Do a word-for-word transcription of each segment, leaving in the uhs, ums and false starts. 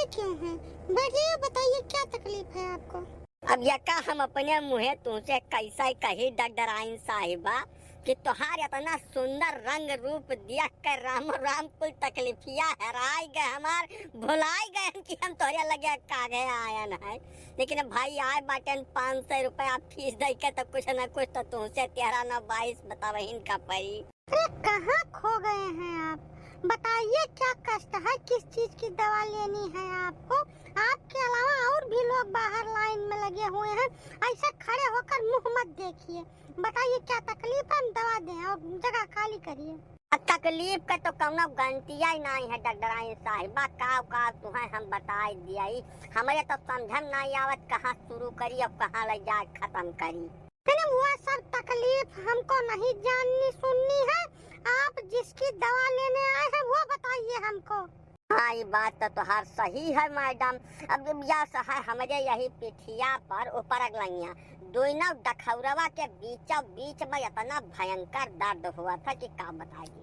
क्यों है? बैठिए, बताइए क्या तकलीफ है आपको? अब यका हम अपने मुँहे तुहसे कैसे कही डगडराइन साहिबा कि तोहार इतना सुंदर रंग रूप देख कर रामो राम कुल तकलीफिया हेराई गए हमार, भुलाई गए हम कि हम तोहरे लगे काहे आयन है। लेकिन भाई आए बाटेन पाँच सौ रुपया फीस दे के, तो कुछ न कुछ तो तुहसे तेरह नौ बाईस बतावहिन का पड़ी। अरे कहाँ खो गए हैं आप? बताइए क्या कष्ट है, किस चीज की दवा लेनी है आपको? आपके अलावा और भी लोग बाहर लाइन में लगे हुए हैं, ऐसे खड़े होकर मुँह मत देखिए। बताइए क्या तकलीफ है, हम दवा दें और जगह खाली करिए। अब तकलीफ का तो कौनो गनतिया ही नाहीं है डगडराइन साहिबा, का का तुहैं हम बताई दियाई। हमरे तो समझम नाहीं आवत कहाँ शुरू करी और कहाँ ले जाए खत्म करी। अरे वो सब तकलीफ हमको नहीं जाननी सुननी है, आप जिसकी दवा लेने आए हैं वो बताइए हमको। हाँ, ई बात तो तोहार सही है मैडम। अब या है हमरे यही पिठिया पर ऊपर अगलैया दोनों डखौरवा के बीचों बीच में इतना भयंकर दर्द हुआ था कि का बताई।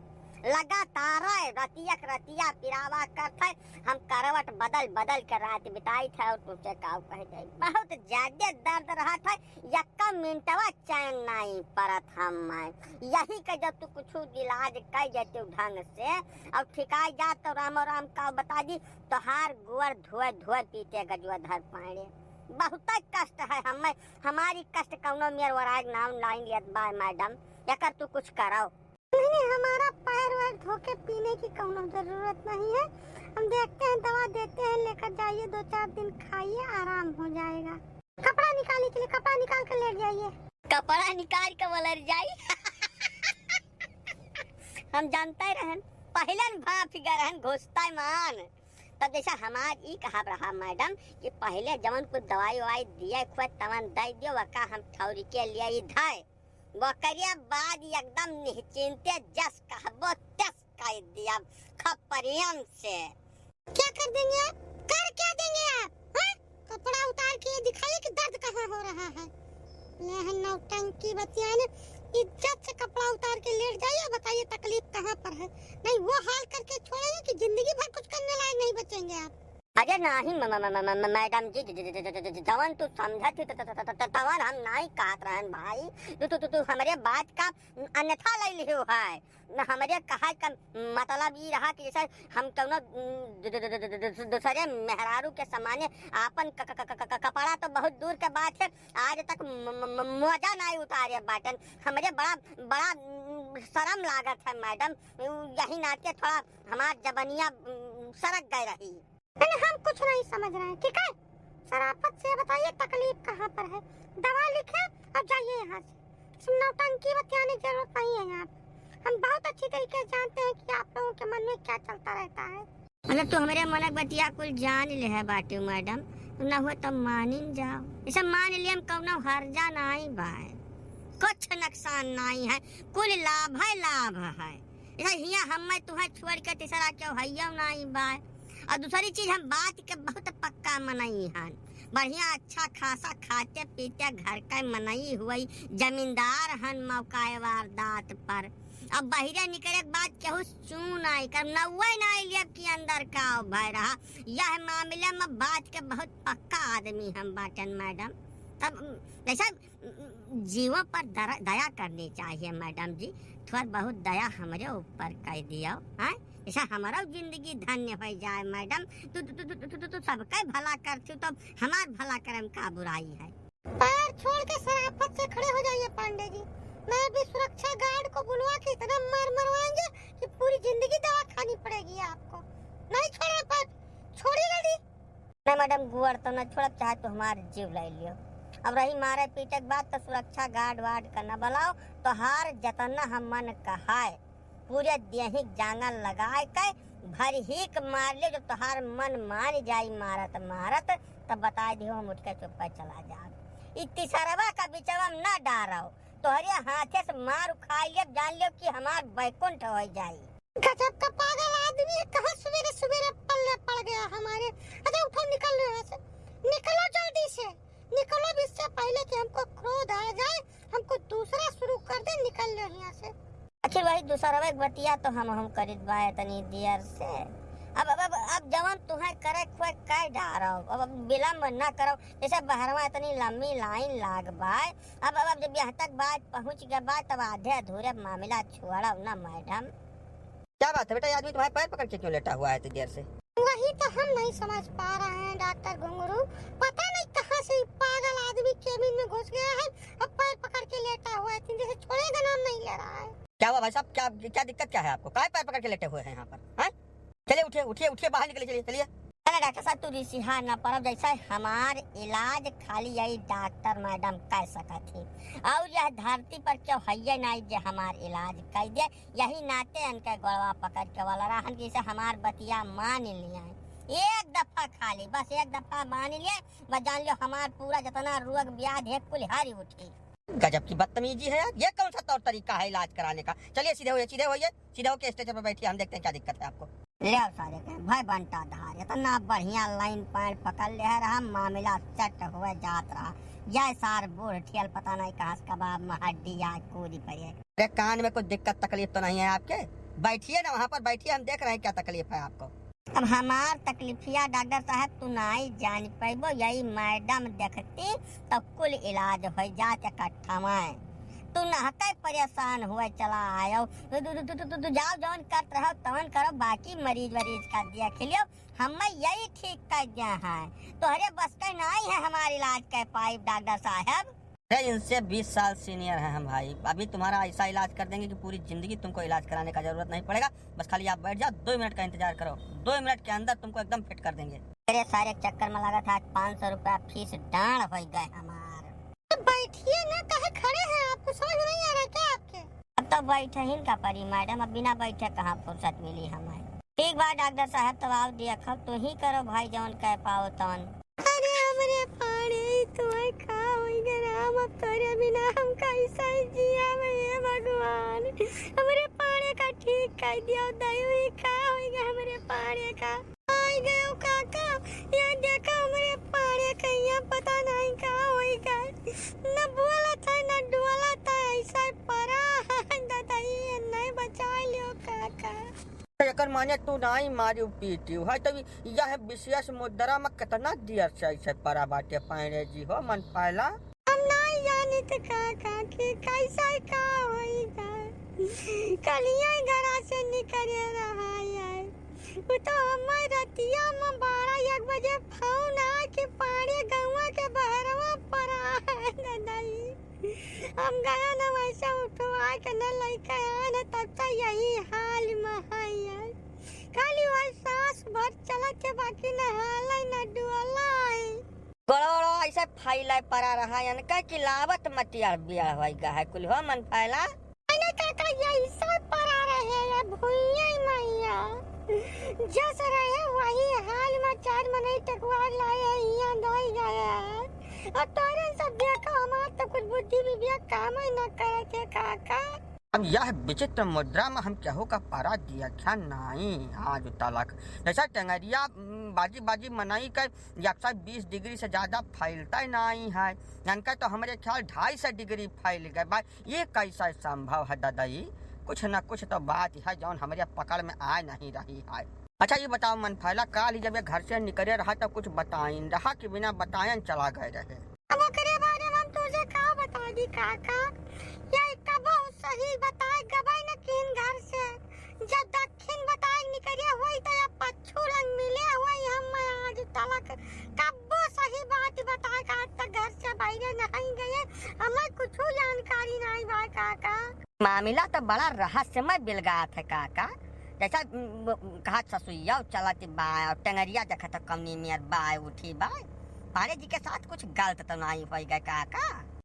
लगातार रतिया के रतिया पिरावा करत है, हम करवट बदल बदल के रात बिताइत है और तुझसे का कह जाई, बहुत ज्यादा दर्द रहत है, यक्का मिनटवा चैन नाहीं परत हम। यही के जब तू कुछ इलाज कर देते ढंग से और ठिकाई जात तो रामो राम का बता दी, तोहार गोड़ धोए धोए पीते गजुआ धर पाएड़े। बहुत कष्ट है हमें, हमारी कष्ट कौनो मेर वराग नाम लाइन लियत बा मैडम, एकर तू कुछ करो। नहीं, नहीं, हमारा पैर वैर धो के पीने की कौनो जरूरत नहीं है। हम देखते हैं, दवा देते हैं, लेकर जाइए, दो चार दिन खाइए, आराम हो जाएगा। कपड़ा निकालिए, चलिए, कपड़ा निकाल के लेट जाइए। कपड़ा निकाल के वो लेट जाई। हम जानते रहन, पहले न भाप गए रहन घुसता मान। तब जैसा हमार ई कहब रहा मैडम कि पहले जवन कुछ दवाई ववाई दिए खुए तवन दे दियो, वका हम ठौरी के लिए ई धाए। वकरिया बाद एकदम निश्चिंते जस कहबो तस कह दिया खपरियम से। क्या कर देंगे आप? कर क्या देंगे आप? हाँ? कपड़ा उतार के दिखाइए कि दर्द कहाँ हो रहा है। ले है नौटंकी बतियाने, इज्जत से कपड़ा उतार के लेट जाइए, बताइए तकलीफ कहाँ पर है। नहीं वो हाल करके छोड़ेंगे कि जिंदगी भर कुछ करने लायक नहीं बचेंगे आप। अरे नाही म-, म-, म-, म-, म-, मैडम जी, ज-, ज-, ज-, ज-, ज-, ज-, जवन तू समझत ही त-, त-, त-, त-, त-, तवन हम नाही कहत रहन भाई। तू, तू, तू, तू हमरे बात का अन्यथा ले लिहो है। न हमरे कहा का मतलब ई रहा कि जैसे हम कौनो, उम, दु-, दु-, दु-, दु-, दु-, दु-, दु-, दूसरे मेहरारू के सामने आपन क-, क-, क-, क-, क-, कपड़ा तो बहुत दूर के बात है, आज तक म-, म-, म-, मोजा नाही उतारे बाटन। हमरे बड़ा, बड़ा, उम, शर्म लागत है मैडम। यही नाते थोड़ा हमार जबनिया, उम, सरक गए रही। अरे हम कुछ नहीं समझ रहे हैं, ठीक है? शराफत से बताइए तकलीफ कहाँ पर है, दवा लिखे और जाइए यहाँ से। इस नौटंकी बतियाने की जरूरत नहीं है यहाँ पे। हम बहुत अच्छी तरीके से जानते हैं कि आप लोगों के मन में क्या चलता रहता है। मतलब तू हमरे मनक बतिया कुल जान ले है बाटू मैडम, तू ना हुआ तो मानिन जाओ। इसे मान लिया हम कौनो हर्जा नाई बाय, कुछ नुकसान नाई है, कुल लाभ है, लाभ है। इसे हिया हम मैं तुहे छोड़ के तीसरा क्यों हइयो नाई बाय। और दूसरी चीज हम बात के बहुत पक्का मनई हन, बढ़िया अच्छा खासा खाते पीते घर का मनई हुई, जमींदार हन मौकाए वारदात पर। अब बहिरे निकले के बाद केहू चू नाई कर नौवे नाई लियब कि अंदर का भय रहा। यह मामले में बात के बहुत पक्का आदमी हम बाटन मैडम। तब जैसे जीवों पर दरा-, दया करनी चाहिए मैडम जी, थोड़ा बहुत दया हमरे ऊपर कर दियो, हैं? ऐसा हमारा जिंदगी धन्य हो जाए मैडम। तू, तू, तू, तू, तू, तू, तू सबका भला करती तो हमार भला करम का बुराई है? पैर छोड़ के शराफत से खड़े हो जाइए पांडे जी, मैं अभी सुरक्षा गार्ड को बुलवा के इतना मार मरवाएंगे कि पूरी जिंदगी दवा खानी पड़ेगी आपको। नहीं छोड़े पैर, छोड़िए जल्दी। नहीं मैडम, गुअर तो न छोड़ब, चाहे तो हमार जीव ले लियो। अब रही मारे पीटे के बात, तो सुरक्षा गार्ड वार्ड का न बुलाओ, तोहार जतना हम मन कहाए, पूरे देही जांगर लगाए के भर हीक मार लियो। जब तोहार मन मान जाई मारत मारत, तब बताए दियो, हम उठ के चुप्पे चला जाब। ई तीसरवा का बिचवा में न डारो, तोहरे हाथे से मार खा लियो, जान लियो कि हमार बैकुंठ हो जाई। गजब का पागल आदमी है, कहाँ सवेरे सवेरे पल्ले पड़ गया हमारे। अच्छा उठो, निकल लो यहाँ से, निकलो जल्दी से, निकलो, इससे पहले कि हमको क्रोध आ जाए, हमको दूसरा शुरू कर दे, निकल लो यहाँ से। आखिर वही दूसरा एक बतिया तो हम, हम करित बा इतनी देर से। अब, अब, अब, अब जवन तुहे करे खुए काय डारो, अब, अब विलम्ब न करो, जैसे बहरवा इतनी लम्बी लाइन लाग बाय, अब, अब, अब जब यहाँ तक बात पहुँच गया बात, तब आधे अधूरे मामला छोड़ो ना मैडम। क्या बात है बेटा, ये आदमी तुम्हारे पैर पकड़ के क्यों लेटा हुआ है इतनी देर से? वही तो हम नहीं समझ पा रहे हैं डॉक्टर घुंगरू, पता नहीं कहाँ से ये पागल आदमी केबिन में घुस गया है, अब पैर पकड़ के लेटा हुआ है, इतनी देर से छोड़ने का नाम नहीं ले रहा है। क्या हुआ भाई साहब, क्या, क्या दिक्कत क्या है आपको? काहे पैर पकड़ के लेटे हुए हैं यहाँ पर, हैं? चलिए उठिए, उठिए, उठिए, बाहर निकलिए, चलिए, चलिए। अरे डॉक्टर साहब, तू रिसिहा न पड़ब, जैसे हमार इलाज खाली यही डॉक्टर मैडम कर सकत ही, और यह धरती पर क्यों है नहीं जे हमार इलाज कर दे। यही नाते इनके गोड़वा पकड़ के वाला रहन कि इसे हमार बतिया मान लिया है। एक दफा खाली, बस एक दफा मान लिए, बस जान लियो हमार पूरा जितना रोग ब्याध है कुल हरी उठी। गजब की बदतमीजी है यार, ये कौन सा तौर तरीका है इलाज कराने का? चलिए सीधे होइए, सीधे होइए, सीधे होके स्ट्रेचर पर बैठिए, हम देखते हैं क्या दिक्कत है आपको। ले आओ सारे के भाई बंटा धार, इतना बढ़िया लाइन पॉइंट पकड़ ले है रहा, मामला सेट हुए जात रहा। यह सार बूढ़ ठियल पता नहीं कहाँ से कबाब में हड्डी या कूदी पड़ी है। अरे कान में कोई दिक्कत तकलीफ तो नहीं है आपके? बैठिए ना वहाँ पर, बैठिए, हम देख रहे हैं क्या तकलीफ है आपको। अब हमार तकलीफिया डॉक्टर साहब तू नाई जान पैबो, यही मैडम देखती तो कुल इलाज हो जात इकट्ठा में। तू नहते परेशान हुए चला आयो, तू, तू, तू, तू, तू, तू जाओ जौन करत रहो तवन करो, बाकी मरीज वरीज का देख लियो, हम यही ठीक कर दिया है। तोहरे बस का नाई है हमार इलाज कर पाइब डॉक्टर साहब। अरे इनसे बीस साल सीनियर हैं हम भाई, अभी तुम्हारा ऐसा इलाज कर देंगे कि पूरी जिंदगी तुमको इलाज कराने का जरूरत नहीं पड़ेगा। बस खाली आप बैठ जाओ, दो मिनट का इंतजार करो, दो मिनट के अंदर तुमको एकदम फिट कर देंगे। तेरे सारे चक्कर में लगा था आज पाँच सौ रुपया फीस डांड हो गए हमार। तो बैठिए ना, काहे खड़े हैं? आपको समझ में नहीं आ रहा क्या आपके? अब तो बैठे ही का पड़ी मैडम, अब बिना बैठे कहाँ फुर्सत मिली हमें। ठीक बा डॉक्टर साहब, तब आओ देखब, तू ही करो भाई जौन कह पाओ तौन। अरे हमरे पाड़े, ई तोहर का होई गे राम, अब तोरे बिना हम कैसे जियब हे भगवान। हमरे पाड़े का ठीक कर दियो दयू, ई का होई गे हमरे पाड़े का। आई गयो काका, ये देखा हमरे पाड़े का, यहाँ पता नहीं का होई गे, न बोलत है न डोलत है, ऐसा परा है दादा, ये नहीं बचा लियो काका। एकर माने तू नाई मारियो पीटियो है, तब यह विशेष मुद्रा में कितना देर से ऐसे परा बाटे पाड़े जी हो मन पायला। हम नाई जानित काका कि कैसे का होई गा। कलिया घरा से निकले रहा है। वो तो हमार रतिया में बारह एक बजे फोन आ कि पाड़े गौवा के बहरवा परा है दादाई। हम गया न वैसे उठवा के न लइके आए न, तब तक यही हाल में है यार। खाली वही सांस भर चलत के, बाकी न हाले न डुअला है। गोड़वा ऐसे फैले परा रहा, यानी कह कि लावत मटिया बिया होई गा है कुल हो मन फैला। अरे काका, यही सब परा रहे हैं भुइया मैया। जस रहे वही हाल में चार मनई टकवा लाए हैं, यहाँ धोई गए हैं। और तोरे सब देखो, हमार तो कुछ बुद्धि विवेक काम ही न करे थे काका। अब यह विचित्र मुद्रा में हम केहू का परा दिया क्या नाई आज तलक। जैसा टेंगरिया, उम, बाजी बाजी मनई के एक सौ बीस डिग्री से ज्यादा फैलता ही नाई है। इनका तो हमरे ख्याल ढाई सौ डिग्री फैल गए बा। ये कैसा संभव है ददई? कुछ न कुछ तो बात है जौन हमरे पकड़ में आ नहीं रही है। अच्छा ये बताओ मन फैला, काल ही जब ये घर से निकले रहा तो कुछ बताइन रहा कि बिना बतायन चला गए रहे? अब ओकरे बारे में हम तुझे का बता दी काका? ये कबो सही बताए गबई न किन घर से। जब दक्षिण बताए निकले हुई तो ये पच्छू रंग मिले हुई हम आज तलक कब्बो सही बात बताए का आज तक घर से बाहरे नहीं गए। हमें कुछ जानकारी नहीं बा काका। मामला तो बड़ा रहस्यमय बिलगात है काका। जैसा, उम, कहा ससुइया चलत बा और टेंगरिया देखा तो कमनी मेर बा उठी बा। पाड़े जी के साथ कुछ गलत तो नहीं होई गए काका?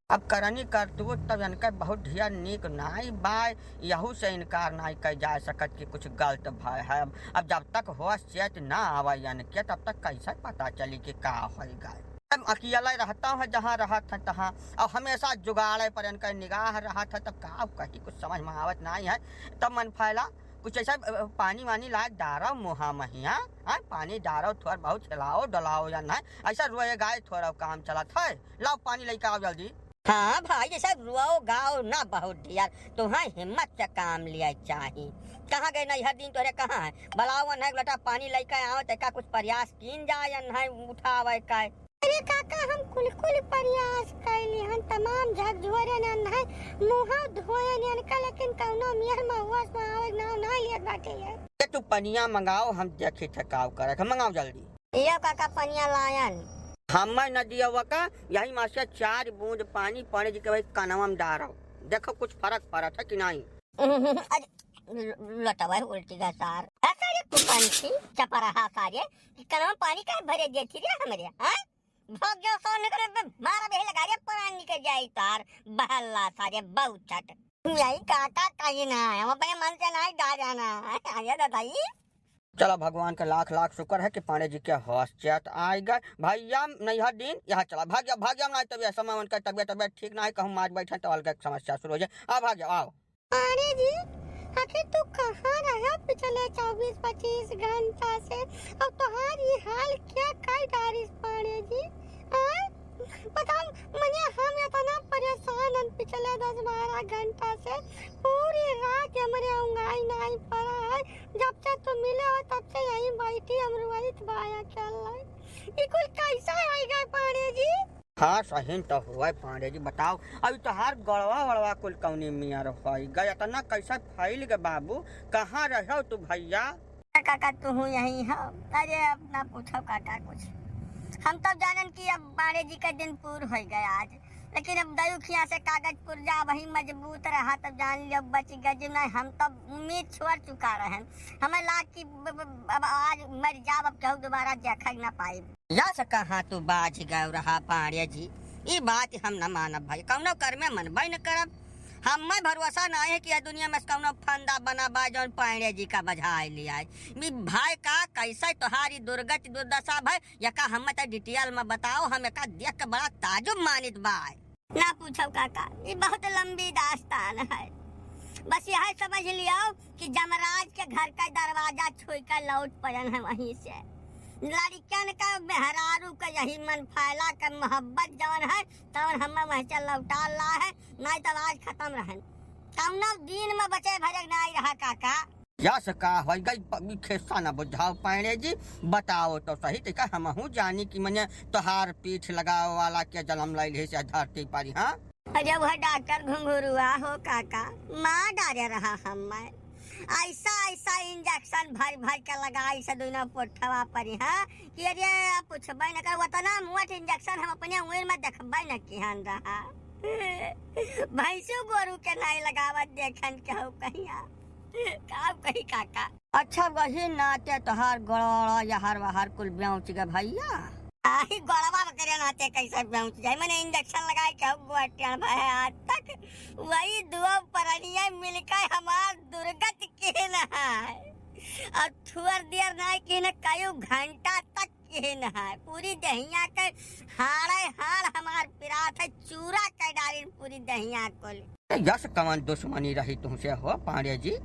अब करनी करतूत तब इनके बहुत ढेर नीक नाई बा, यहू से इनकार नाई कई जा सकत कि कुछ गलत भय है। अब, अब जब तक होश चेत ना आवे इनके, तब तक कैसे पता चली कि का होई गए। अब अकेले रहता है, जहाँ रहत है तहाँ, अब हमेशा जुगाड़े पर इनका निगाह रहत है, तब का कही कुछ समझ में आवत नाई है। तब मन फैला कुछ ऐसा, अ, पानी वानी लाए डारो मुहा महिया, हाँ, पानी डारो, थोड़ा बहुत हिलाओ डुलाओ या ना, ऐसा रोए गाए थोड़ा काम चलत है। लाओ पानी लेके आओ जल्दी। हाँ भाई, जैसे रोओ गाओ ना बहुत डियर, तुम्हें हिम्मत से काम लिया चाही। कहाँ गए नैहर दिन तोहरे, कहाँ है? बुलाओ ना, एक लोटा पानी लेके आओ, तैका कुछ प्रयास कीन जाए, नहीं उठावे का। अरे काका, हम कुल कुल प्रयास कैली हन, तमाम झकझोरे नन है, मुँह धोए नन का, लेकिन कौनो मियर महुआ से आवे नाम ना लियत बाटे ये। ये तू पनिया मंगाओ, हम देखी थे काव करे, मंगाओ जल्दी। यो काका, पनिया लायन। हमें न दिया वका, यही मा से चार बूंद पानी पंडित जी के वही कनवा में डारो, देखो कुछ फर्क पड़त है कि नहीं। अरे, ल-, लटवा है उल्टी का सार। ऐसा रे तू पंछी, चपरहा सारे, कि कनवा में पानी का भरे देती रे हमरे, हाँ? भोग जो सौ निकले पे मारा बे लगा रे, प्राण निकल जाए तार, बहला सारे, बहुचट। यही काका कहीं ना है, हम अपने मन से नहीं डा जाना। अरे दादा ई। चला, भगवान का लाख लाख शुक्र है कि पांडे जी के होश चैत आइ गए। भैया, नैहर दिन, यहाँ चला, भाग जा, भाग जा, नहीं तबियत, समय उनका तबियत, तबियत ठीक ना है, कहूँ मार बैठे तो अलग समस्या शुरू हो जाए। आ, भाग जाओ, आओ। पांडे जी, आखिर तू कहाँ रहा पिछले चउबीस पच्चीस घंटा से? अब तोहार ये हाल क्या कर डारिस पांडे जी? आय? बताओ, मने हम इतना परेशान हन पिछले दस बारह घंटा से, पूरी रात हमरे उंगाई नाई पड़ा है। जब से तू मिले हो, तब से यहीं बैठी हम रोइत बाया चल रही। ई कुल कैसा होइ गए पांडे जी? हाँ, सही तो हुआ पांडे जी, बताओ, अभी तोहार गड़वा वड़वा कुल कौनी मियाँ रह गए, इतना कैसे फैल गए बाबू? कहाँ रहो तू भैया? काका, तू हूँ यही हो? अरे, अब ना पूछो काका कुछ। हम तब जानन कि अब पांडे जी का दिन पूर होइ गया आज, लेकिन अब दयू खिया से कागज पुर्जा वही मजबूत रहा, तब जान लियो बच गए। जी नहीं, हम तब उम्मीद छोड़ चुका रहन। हमें लाग कि ब-, ब-, अब आज मर जाब, अब केहू दोबारा देखा ही ना पाई। या से कहाँ तू बाझ गए रहा पांडे जी, ई बात हम न मानब भाई, कौनो कर में मनबे न करब। हमें भरोसा ना है कि यह दुनिया में कौनो फंदा बना बा जौन पांडे जी का बझाए ले आए। मी भाई का कैसे तोहारी दुर्गति दुर्दशा भाई, यका हम तो डिटेल में बताओ, हम एका देख के बड़ा ताजुब मानित बा। ना पूछो काका, ये बहुत लंबी दास्तान है। बस यह समझ लियो कि जमराज के घर का दरवाजा छुई कर लौट पड़न है वहीं से। लड़कन का मेहरारू का यही मन फैला कर मोहब्बत जौन है, तौन हम वहीं से लौटा ला है, नहीं तो आज खत्म रहन। कौनो दिन में बचे भरे नहीं रहा काका। या से का होइ गई, प-, ई खिस्सा न बुझाओ पांडे जी, बताओ तो सही, तैका हमहू जानी कि मने तोहार पीठ लगावे वाला के जन्म लैल है से धरती पर, हाँ? अरे वह डॉक्टर घुंघरुआ हो काका, मार डारे रहा हमें। ऐसा, ऐसा इंजेक्शन भर भर के लगाई से दोनों पोठवा पर, हाँ? कि अरे पूछबे न कर, उतना मोट इंजेक्शन हम अपने उम्र में देखबे न किहन रहा। भैंसू गोरू के नहीं लगावत देखन केहू कहिया। का कही काका? अच्छा, वही नाते तोहार गड़ोड़ा यहर वहर कुल बेउच गए भैया। आही गड़वा करे नाते कैसे बेउच जाए? मने इंजेक्शन लगाए के अब गोटियां भए आज तक वही दुआ परनिया मिलकर हमार दुर्गत किहन है। अब थोड़ देर नहीं किहन, कई घंटा तक किहन है। पूरी देहिया के हाड़े हाड़ हमार पिरात है, चूरा कर डालिन पूरी देहिया कुल। यस कवन दुश्मनी रही तुहसे हो पांडे जी?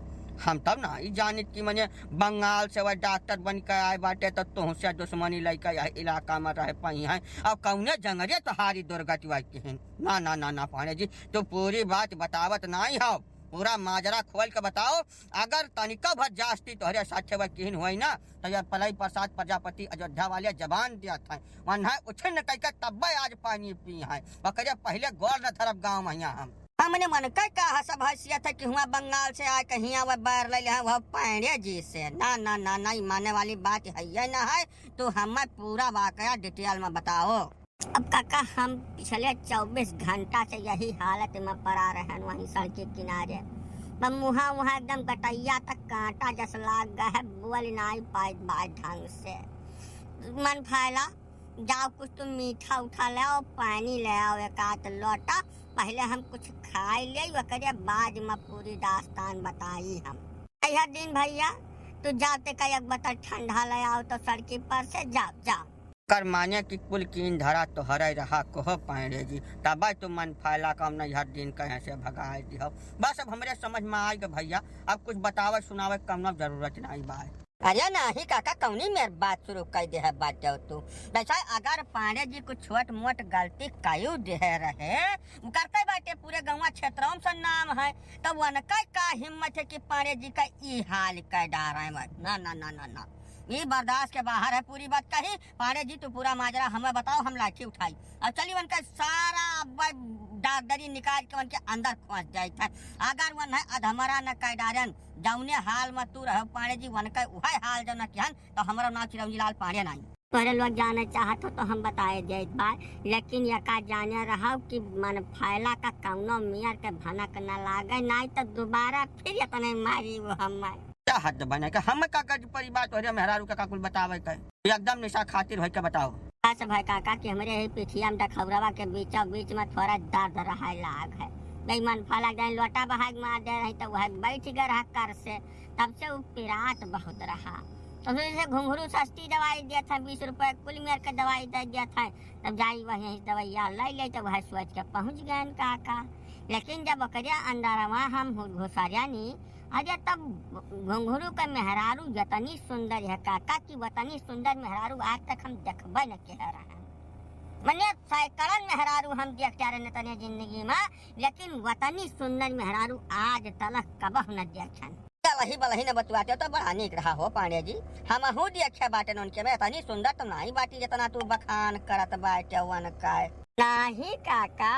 हम तब ना ही जानित कि मने बंगाल से वह डॉक्टर बन के आए बाटे तो तुहसे दुश्मनी लेके यह इलाका में रह पाई हैं। अब कौने जंगरे तोहारी दुर्गति वाई किहन? ना, ना, ना, ना पांडे जी, तू पूरी बात बतावत नहीं हो, पूरा माजरा खोल के बताओ। अगर तनिको भर जास्ती तोहरे साथे वह किहन होई ना, तो यह पलई प्रसाद प्रजापति अयोध्या वाले जबान दिया था, वन्हा उछिन कह के तब्बे आज पानी पी है, ओकरे पहले गोड़ न धरब गाँव मैया हम। हमने मन के का हसब हैसियत है कि हुआ बंगाल से आए कहीं आवे बैर ले ले हैं वह पांडे जी से। ना, ना, ना, ना, ई माने वाली बात है ये ना है। तू हमें पूरा वाकया डिटेल में बताओ। अब काका, हम पिछले चउबीस घंटा से यही हालत में पड़ा रहन, वहीं सड़क के किनारे। पर मुहा वहाँ एकदम गटैया तक कांटा जस लाग गए है, बोल नाई पाइत बात ढंग से। मन फैला, जाओ कुछ तुम मीठा उठा ले आओ, पानी ले आओ एक आध लोटा, पहले हम कुछ खाए ले, ओकरे बाद में पूरी दास्तान बताई हम। यह दिन भैया, तू जाते का एक बोतल ठंडा ले आओ तो सड़की पर से, जाओ, जाओ। कर माने कि कुल कीन धरा तोहरे रहा कोह पांडे जी, तबे तो मन फैला कम नहीं हर दिन कहे से भगाए दिहो। बस अब हमरे समझ में आइ गए भैया, अब कुछ बतावे सुनावे कौनो जरूरत नहीं बा। अरे नाही काका, कौनी मेर बात शुरू कइ देहे बाटे तू। वैसा अगर पांड़े जी कुछ छोट मोट गलती कयू देहे रहे, उ करते बाटे, पूरे गौवा क्षेत्रवा से नाम है, तब उनका का हिम्मत है कि पांड़े जी का ई हाल कइ डारे? ना, ना, ना, ना, ना, ई बर्दाश्त के बाहर है पूरी बात। कही पांड़े जी, तू पूरा माजरा हमें बताओ, हम लाठी उठाई। अब चली उनका सारा अब डारदरी निकाल के उनके अंदर खोस जाइत है। अगर उन्हें अधमरा न कइ डारेन, जौने हाल में तू रहो पांड़े जी, उनका उहे हाल जो न किहन, तो हमरो नाव चिरौंजी लाल पांड़े नाई। तोहरे लोग जाने चाहत हो तो हम बताए देत बा, लेकिन यका जाने रहो कि मन फैला का कौनो मेर के भनक न लागे, नाई तो दोबारा फिर इतने मारी वो हमें। का हद बने का, हम का कर परी बात तोहरे मेहरारू के का कुल बतावे के? एकदम निशा खातिर होई के बताओ। बस भाई काका कि हमरे ही पिठिया में डखौरवा के बीचों बीच में थोड़ा दर्द रहे लाग है। नहीं मन फैला जाए, लोटा बहाग मार दे रही तो वह बैठ गए रहा कर से, तब से उ पिरात बहुत रहा। तो फिर से घुंघरू सस्ती दवाई देत है, बीस रुपए कुल मेर के दवाई दे देत है। तब जाई वहीं दवाइया ले ले, तो वह सोच के पहुँच गए काका। लेकिन जब ओकरे अंदरवा हम घु-, घुसरिया नी, अरे तब घुंघरू के मेहरारू जतनी सुंदर है काका, कि वतनी सुंदर मेहरारू आज तक हम देखबे न के रहे। मने सैकड़न मेहरारू हम देख जा रहे तने जिंदगी में, लेकिन वतनी सुंदर मेहरारू आज तलक कबहु न देखन। बलही बलही न बतुआते तो बड़ा नीक रहा हो पांड़े जी। हमहू देखे बाटेन उनके में, इतनी सुंदर तो नाई बाटी जितना तू बखान करत बाटे उनका। नाही काका,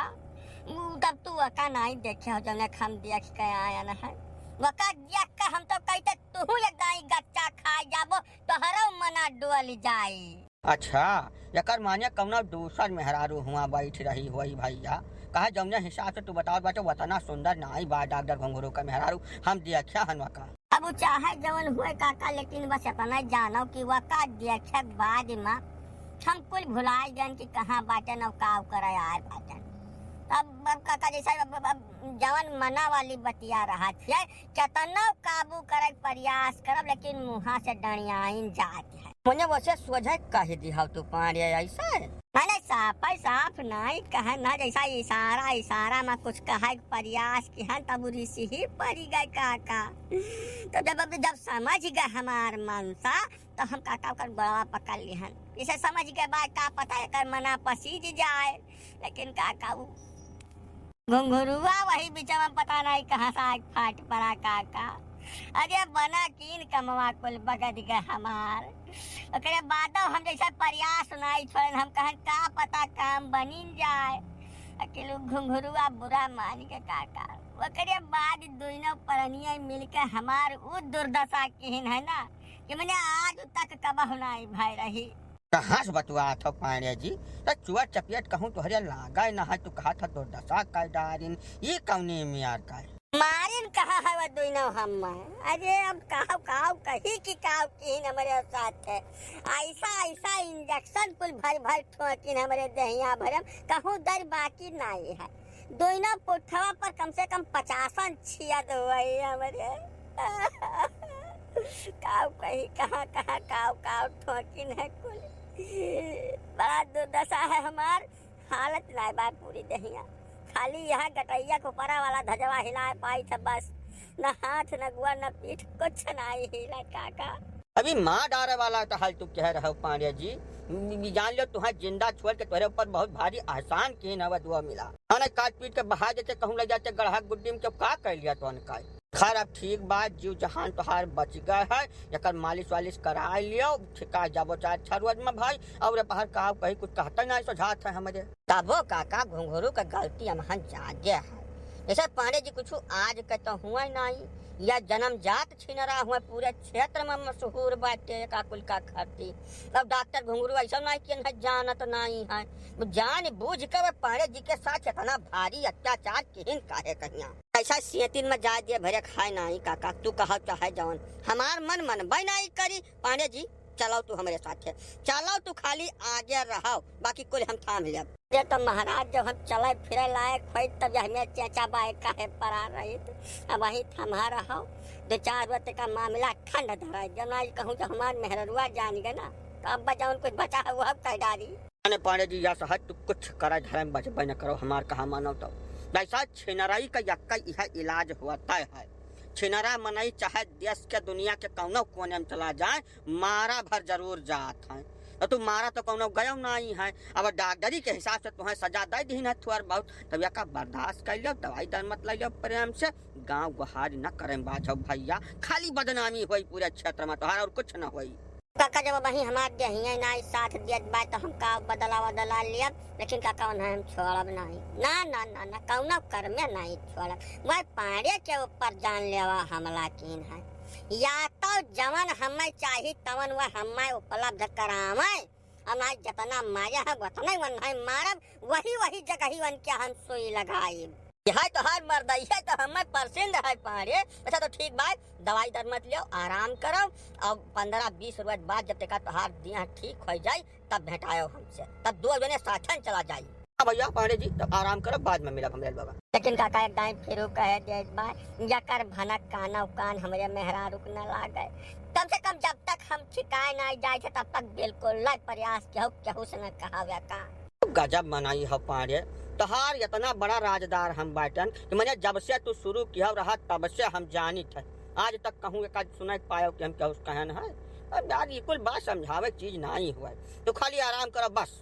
उ तब तू ओका नाई देखे हो जौने हम देख के आयन है। ओका देख के हम तो कहते तू एक दाई गच्चा खा जाबो, तोहरो मना डोल जाई। अच्छा, एकर माने कौनो दूसर मेहरारू हुआ बैठ रही होई भैया। कहा जौने हिसाब से तू बतावत बाटे, वतना सुंदर नाई बा डॉक्टर घुंघरू का मेहरारू, हम देखा हन वका। अब उ चाहे जवन हुए काका, लेकिन बस इतना जानो कि वका देखे के बाद में हम कुल भुलाए गन कि कहाँ बाटन और का करे आए बाटन। अब, अब काका जैसे अब, अब, अब जवन मना वाली बतिया रहा थे, केतनो काबू करे के प्रयास करब, लेकिन मुँहा से डणियाइन जात है। मने वैसे सोझे कह दिहल तू पांड़े ऐसे? मने साफ है, साफ नाई कहे ना, जैसा इशारा, इशारा में कुछ कहे के प्रयास किहन, तब उ रिस ही पड़ी गए काका। तो जब, अब जब समझ गए हमार मनसा, तो हम काका ओकर गोड़वा पकड़ लिहन। इसे समझ गए बा, का पता एकर मना पसीज जाए, लेकिन काका उ घुंघरुआ वही बीच में पता नहीं कहाँ से आके फाट पड़ा काका। अरे बना कीन कमवा कुल बगद गए हमार। ओकरे बादो हम जैसे प्रयास नहीं छोड़न, हम कहन का पता काम बनिन जाए। अकेले घुंघरुआ बुरा मान के काका। ओकरे बाद दुइनो परनिया मिलके हमार उ दुर्दशा किहिन है ना, कि मने आज तक कबहु नाई भय रही। कहाँ से बतुआत हो पांड़े जी? त चुआ चपियट कहूँ तोहरे लागा न है, तू कहत ह दुर्दशा कर डारिन, ई कौनी मियार का है? मारिन कहाँ है वो दुइनो हम? अरे अब काव काव कही कि काव किन हमरे साथ है, ऐसा ऐसा इंजेक्शन कुल भर भर ठोकिन हमरे देहिया भरम, कहूँ दर बाकी नाई है। दुइनो पुठवा पर कम से कम पचासन छियत हुई हमरे। काव कही कहाँ कहाँ काव काव ठोकिन है कुल। बड़ा दुर्दशा है हमार, हालत नाय बा पूरी देहिया। खाली यहाँ गटैया के ऊपरा वाला धजवा हिलाए पाई था बस, न हाथ न गुआ न पीठ कुछ नाई हिला काका। अभी मार डारे वाला तो हाल तू कह रहे हो पांड़े जी, जान लो तुहां जिंदा छोड़ के तोरे ऊपर बहुत भारी एहसान किन हवा दुआ मिला। अने काट पीट के बहा देते, कहूँ ले जाते गढ़ा गुड्डी में, के का कर लिया तो अनका। खैर अब ठीक बा, जीव जहान तोहार बच गए है, एकर मालिश वालिश करा लियो, ठिका जाबो चार छह रोज में भाई। और बाहर का कही कुछ कहते नहीं सोझात है हमरे। तबो काका घुंघरू का गलती हमहन जागे है, जैसे पांड़े जी कुछ आज के तो हुआ ही नहीं, या जन्म जात छिनरा हुआ, पूरे क्षेत्र में मशहूर बाटे का कुल का खरती। अब डॉक्टर घुंघरू ऐसा नहीं कि इन्हें जानत नहीं है, वो जान बूझ के वो पांड़े जी के साथ इतना भारी अत्याचार किहिन काहे कहिया। ऐसा सेतिन में जाए दिए भरे खाए नाई काका, तू कहा चाहे जवन, हमार मन मनबे नाई करी। पांड़े जी, चलाओ तू हमरे साथे, चलाओ तू, खाली आगे रहो, बाकी कुल हम थाम लेब। ये तो महाराज, जब हम चले फिरे लायक होई, तब यह में चेचा बाय काहे परा रही। अब वही थमा रहो, दो चार रोज का मामला ठंड धरा, जब ना कहूँ जब हमार मेहररुआ जान गए ना, तो अब जवन कुछ बचा है वो अब कह डारी। अने पांड़े जी, या सहज तू कुछ करा, धर्म बचबे न करो, हमार कहा मानो तो। जैसा छिनराई का यक्का यह इलाज हुआ तय है, छिनरा मनई चाहे देश के दुनिया के कौनो कोने में चला जाए, मारा भर जरूर जात है। तो तू मारा तो कौनो गयो नाहीं है। अब डॉक्टरी के हिसाब से तुहें सजा दे दीन है थोड़ बहुत, तब एका बर्दाश्त कर लो, दवाई दर मत ले लो प्रेम से। गाँव गुहार न करें बाझो भैया, खाली बदनामी होई पूरे क्षेत्र में तोहार, और कुछ न होई। काका, जब वही हमार देहिया नाई साथ दियत बा, तो हम का बदला वदला लियब, लेकिन काका, उन्हें हम छोड़ब नाई। ना, ना, ना, ना, कौनो कर्मे नाई छोड़ब। वह पांड़े के ऊपर जानलेवा हमला कीन है। या तो जवन हमें चाही, तवन वह हमें उपलब्ध करावे, और नाई जितना माया है, उतना ही उन्हें मारब, वही, वही जगह ही उनके हम सुई लगाइब। यह तोहार मर्दई है तो हमें पसंद है पांड़े। अच्छा तो ठीक बात, दवाई दर मत लियो, आराम करो। अब पन्द्रह बीस रोज बाद जब तक तोहार दिया ठीक हो जाई, तब भेंटायो हमसे, तब दो जने साथन चला जाई। हाँ भैया पांड़े जी, तब आराम करो, बाद में मिलब हम रेल बाबा। लेकिन काका, एक दाई फिर कह देत बा, जकर भनक कानो कान हमरे मेहरारू के न लागे। कम से कम जब तक हम ठिकाए ना जाए थे, तब तक बिल्कुल ना प्रयास केहू, केहू से न कहावे का। गजब मनई हो पांड़े, तोहार इतना बड़ा राजदार हम बाटन कि मने जब से तू शुरू किया रहा तब से हम जानित है, आज तक कहूँ एक आध सुनाई पायो कि हम केहू से कहन है। अब यार ये कुल बात समझावे चीज नाहीं हुआ, तो खाली आराम करो बस।